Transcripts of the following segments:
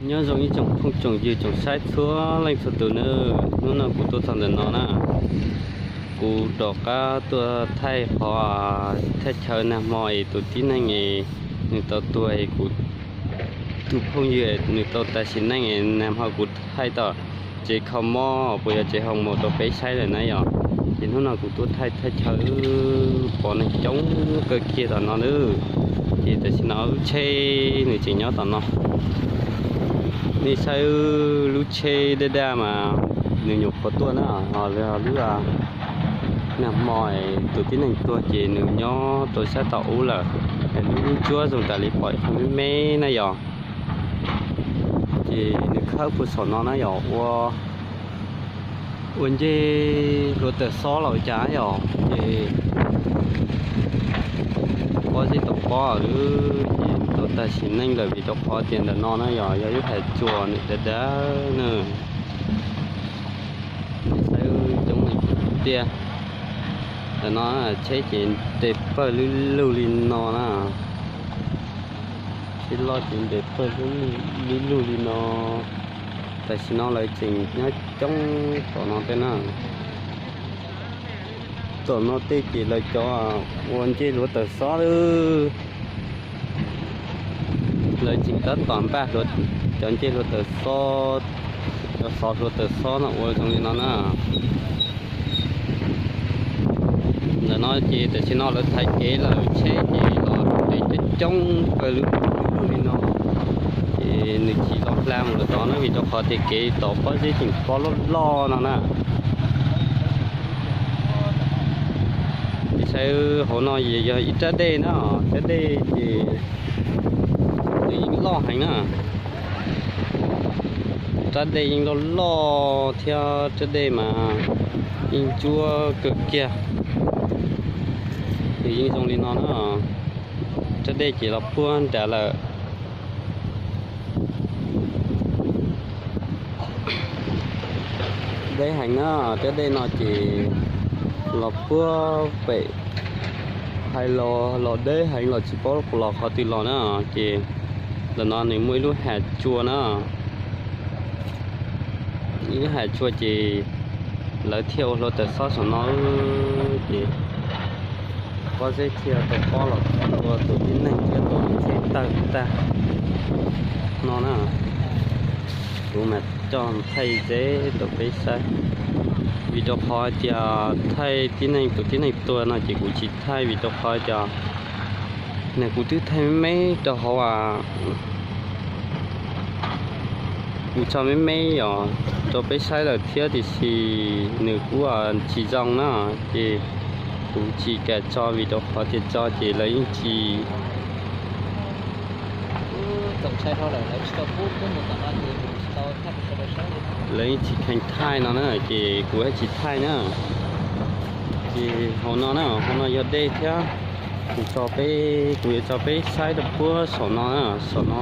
Nyob zoo ib tsoom phooj tsoom ywg tsoom saib txhua leej txhua tus nawb, hnub no kuv tuaj txog ntawm no na, kuv rov qab tuaj thaij qhov thaj chaw nag hmo es tus tib neeg es nws tau tuag es kuv tus phooj ywg nws tau tas sim neej es nag hmo kuv thaij tom tsev kho mob puas yog tsev hoo mus rau peb saib lawm na yom. Ces hnub no kuv tuaj thaij thaj chaw pom neeg coob kawg kiag tom no nawb. Ces tam sim no lub tsheb nws tseem nyob tom no. Nej saib lub tsheb daj daj mas nws nyuam qhuav tuaj na, ho lub nag hmo tus tib neeg tuag ces nws nyob rau sab tom ub lawm. Lub ntsuab zoo tas li pom ib qho me me na yom. Ces nws khawb puag saum no na yom, ua ua ncej hluav taws xob los ua cas yom, ces pob zeb tau pob lawm ces tau tag sim neej lawm vim rau qhov tias ntawm no na yom, yog ib hais tsuas nws dav dav na. Saib coob tiag. Ntawm no tsheb ces nres pawg lug lug li no na. Tsheb loj ces nres pawg lug lug li no. Tam sim no lawv tseem nyob coob tom no tej na. Tom no tej ces lawv cov ua ncej hluav taws xob lawm. Lawv tseem tab tom npaj cov ncej hluav taws xob, cov xov hluav taws xob no ua zoo li no na. Ntawm no ces tam sim no lawv thaiv kev lawm, tsheb ces los nres coob coob pawg lug li no. Ces nws chim los hla mus lawm tod na vim rau qhov tias kev tod pob zeb tseem pob loj loj no na. Ces saib hauv no yog ib rab dej na, rab dej ces nws yeej loj heev na. Rab dej yeej loj loj thiab rab dej mas yeej ntsuab kawg kiag. Ces yeej zoo li no na, rab dej ces los puag nrad lawm. Deb heev na, rab dej no ces los puag pem, hais los los deb heev los tsis paub los qhov twg los na. Ces ntawm no nws muaj ib lub hav tsua na, ib lub hav tsua ces lawv thiaj ua hluav taws xob saum no, ces pob zeb thiaj tau pob los tua tus tib neeg thiab tua tsheb tawg tag no na. Kuv mas coj thaij zeb rau peb saib, vim rau qhov tias thaij tib neeg tus tib neeg tuag no ces kuv tsis thaij vim rau qhov tias nws kuv twb thaij me me rau hauv a, kuv tso me me os rau peb saib lawm thiab tiam sis nws kuj tsis zoo na, ces kuv tsis kam tso vim rau qhov tias tso ces lawv yeej tsis, lawv yeej tsis kheev thaij no na, ces kuv yeej tsis thaij na. Ces hauv no na, hauv no yog dej thiab, kuv tso peb, kuv yuav tso peb saib rau puag saum no, saum no,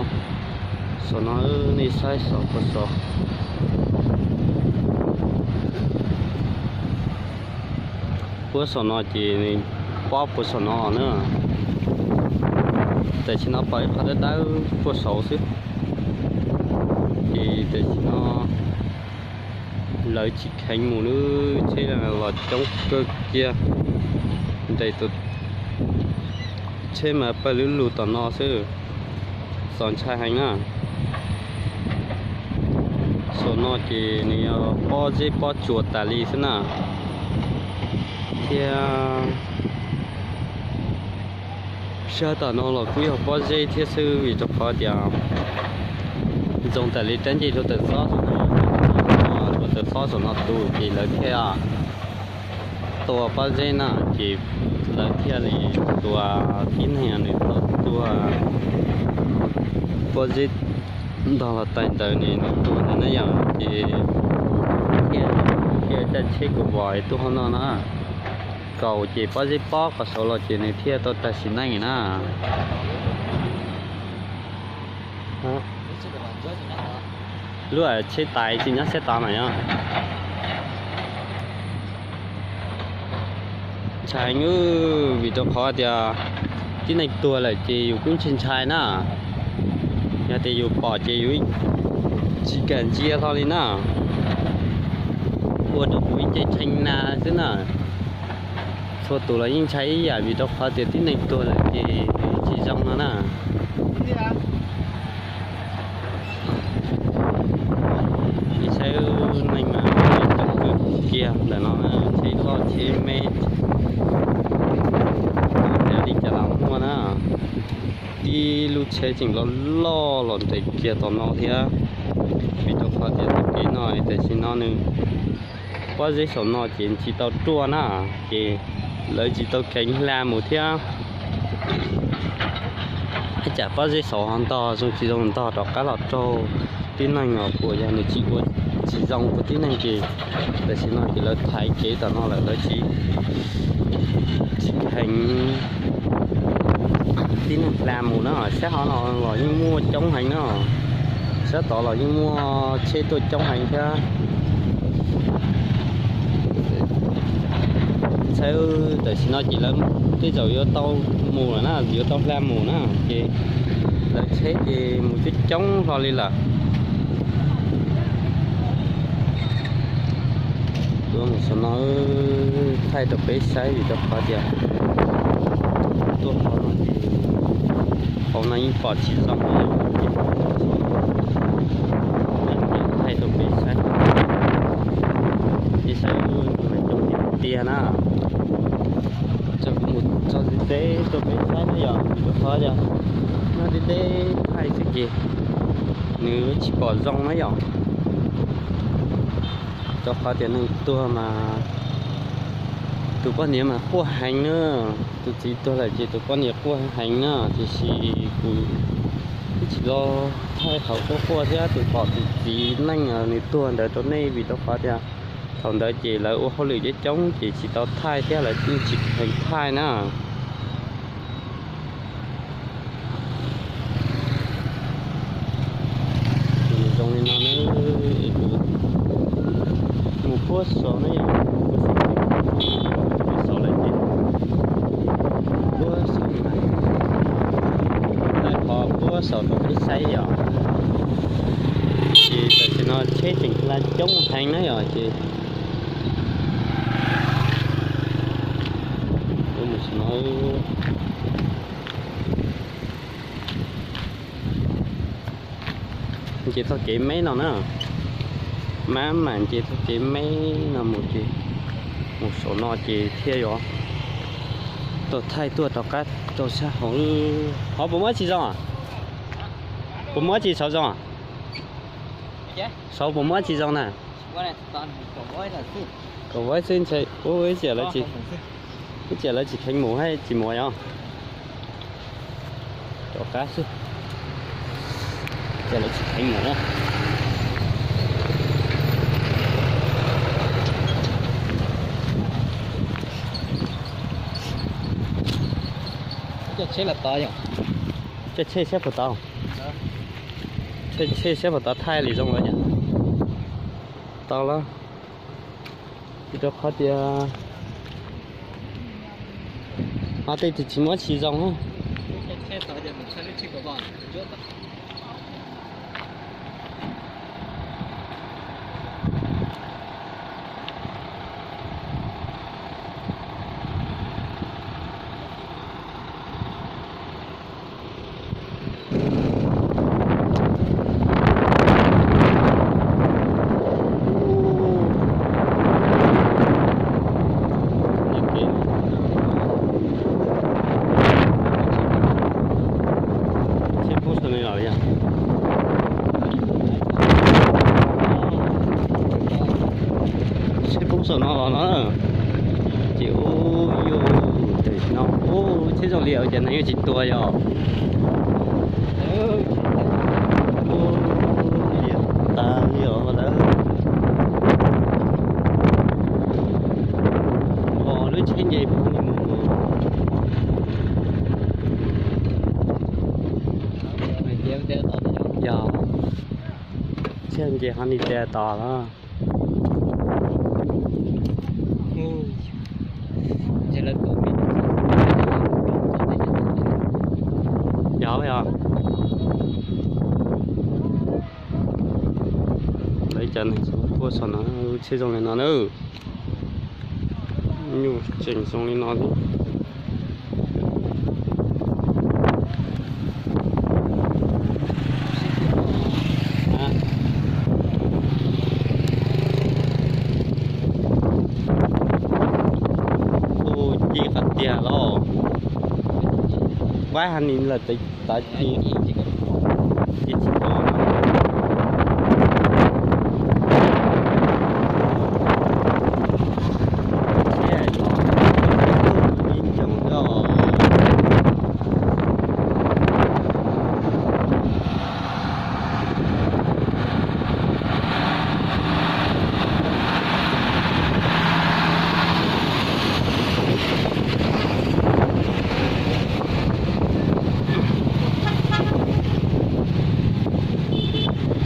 saum no nej saib saum puag saum, puag saum no ces nws pob puag saum no na. Tam sim no pom ib qho dawb dawb puag saud xwb. Ces tam sim no lawv tsis kheev mus lub tsheb los coob kawg kiag, nres tus tsheb mas pawg lug lug tom no xwb, txaus ntshai heev na. Saum no ces nws yog pob zeb pob tsuas tas li xwb na, thiab sab tom no los kuj yog pob zeb thiab xwb vim rau qhov tias zoo tas li rab ncej hluav taws xob, hluav taws xob saum no tu ces lawv thiaj tua pob zeb na, ces lawv thiaj li tua tib neeg nws tau tua pob zeb ntog los tais ntawd ne, nws tua ntawd na yom, ces thiaj, thiaj caj tsheb kaus vos tuaj hauv no na, kaus ces pob zeb pob qhov saud los ces nws thiaj tau tag sim neej na. Lub tsheb tais tsis nyob sab tod mas yog ntshai vim rau qhov tias tib neeg tuag lawm ces yus kuj ntshai ntshai na. Yog tias yus pom ces yus Tsis kam ntsia hlo li na. Ua rau kuv ib ce tshee na xwb na. Txhua tus los yeej ntshai ib yam vim rau qhov tias tib neeg tuag lawm ces tsis zoo no na. Ib saib neeg mas coob kawg kiag ntawm no, tsheb loj tsheb me, li cas los muaj na. Tib lub tsheb tseem loj loj los nres kiag tom no thiab, vim rau qhov tias tej kev no tam sim no nws pob zeb saum no ces tsis tau ruaj na, ces lawv tsis tau kheev hla mus thiab. Ib tsam pob zeb saud ho ntog zoo tsis zoo ntog rov qab los raug tib neeg os, puas yog nws tsis ua tsis zoo rau tib neeg ces tam sim no ces lawv thaiv kev tom no lawm, lawv tsis tsis kheev tib neeg hla mus na. Sab hauv no los yeej muaj coob heev na, sab tod los yeej muaj tsheb tuaj coob heev thiab. Txhawb tam sim no ces lawv tej zaum yuav tau mus lawm na, yuav tau hla mus na, ces lawv tsheb ces mus coob coob hlo li lawm. Tuaj mus saum no thaij rau peb saib vim rau qhov tias tuaj qhov no ces hauv no yeej pom tsis zoo, thaij rau peb saib, peb saib mas coob tiag tiag na. Tso kuv mus tso tib teb rau peb saib na yom, vim rau qhov tias nyob tib teb thaij xwb ces nws tsis pom zoo na yom. Rau qhov tias neeg tuag mas tus poj niam mas quaj heev na, tus txiv tuag lawm ces tus poj niam quaj heev na, tiam sis kuv twb tsis los thaij qhov quaj quaj thiab, tus pom tus txiv neej nws tuag ntawd rau nej vim rau qhov tias thaum ntawd ces lawv ua hauj lwm coob coob ces tsis tau thaij thiab lawv yeej tsis kheev thaij na. Zoo li no na, es kuv mus puag saud na yom, puag saud lawm ces puag saud na, thaij qhov puag saud rau peb saib yom. Ces tam sim no tsheb tseem hla coob heev na yom, ces mus no nce txoj kev me no na, maj mam nce txoj kev me no mus ces mus saum no ces thiaj yuav tau thaij tuaj rov qab rau sab hauv. Hov puas muaj tsis zoo? Puas muaj tsis saud zoo? Saud puas muaj tsis zoo na? Kaum vaib xwb ntshai, ib tsam lawv tsis kheev mus hab tsis mus yom. Rov qab xwb, ib tsam lawv tsis kheev mus na. Coj tsheb sab puag tod, tsheb sab puag tod thaij li zoo lawm yom. Tau lawm, vim rau qhov tias ho tej tus tsis muab tsis zoo. Tsheb poob saum no los na, ces ub, yus tam sim no ub tsheb zoo li ua cas neeg yuav tsis tuag yom. Liam tas li os lawm. Os, lub tsheb nce puag ni mus. Yog, tsheb nce ho ni tes tos lawm. Yog, yog. Cas neeg txhua puab txog no, tsheb zoo li no na. Nyuj tseem zoo li no thiab. Ua ci qhov tiag los, vaib ha ni lawm tav ci, ci tsis tau.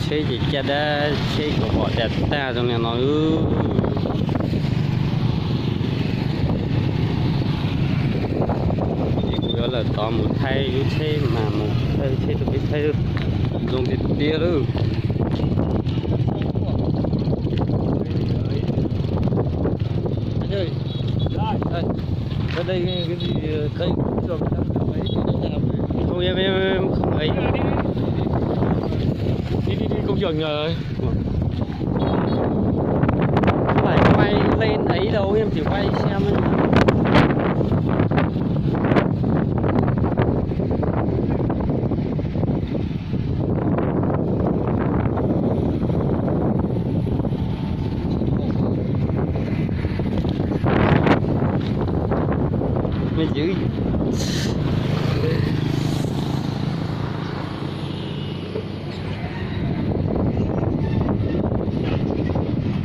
Tsheb ces caj dab, tsheb kuj pom dag tag zoo li no. Ces kuv yuav lawm tod mus thaij lub tsheb mas mus thaij tsheb rau peb saib, zoo tiag tiag lawm. Không, em, em, em không ấy. Đi, đi, đi, công trường rồi. Không phải quay lên ấy đâu, em chỉ quay xem thôi.